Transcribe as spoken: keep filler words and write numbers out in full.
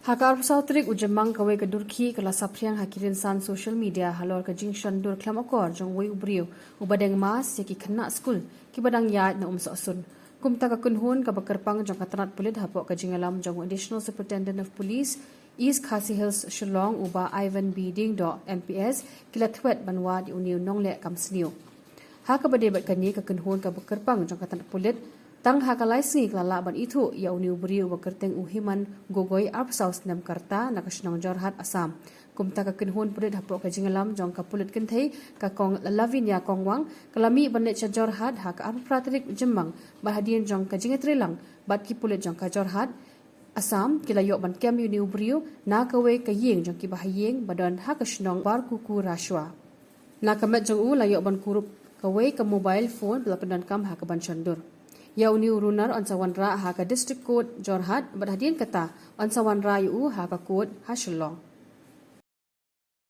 Ha ka arphew saw tarik u Jymmang, kawei ka dur khih ka la saphriang ha ki rynsan social media halor ka jingshon dur khlem akor jong uwei u briew uba deng mask ïa ki khynnah skul kiba dang ïaid na Umsohsun. Kumta, ka kynhun kaba kyrpang jong ka tnat pulit hapoh ka jingïalam jong u Additional Superintendent of Police, East Khasi Hills, Shillong, u Bah Ivan B Diengdoh, M P S, ki la thwet ban wad ïa une u nongleh kam sniew. Ha kaba ïadei bad kane, ka kynhun kaba kyrpang jong ka tnat pulit tang ha ka lai sngi ka la lah ban ithuh ïa une u briew uba kyrteng u Himan Gogoi, arphew saw snem ka rta, na ka shnong Jorhat, Assam. Kumta, ka kynhun pulit hapoh ka jingïalam jong ka pulit kynthei, ka Kong Lavinia Kongwang, ka la mih ban leit sha Jorhat ha ka arphew phra tarik u Jymmang, bad hadien jong ka jingïatreilang bad ki pulit jong ka Jorhat, Assam, ki la ïoh ban kem ïa une u briew na kawei ka ïing jong kiba ha ïing ba don ha ka shnong Barkuku Rashwa. Na ka met jong u la ïoh ban kurup kawei ka mobile phone ba la pyndonkam ha kaban shon dur. Ïa une u runar yn sa wanrah ha ka District Court Jorhat, bad hadien kata yn sa wanrah ïa u ha ka court ha Shillong.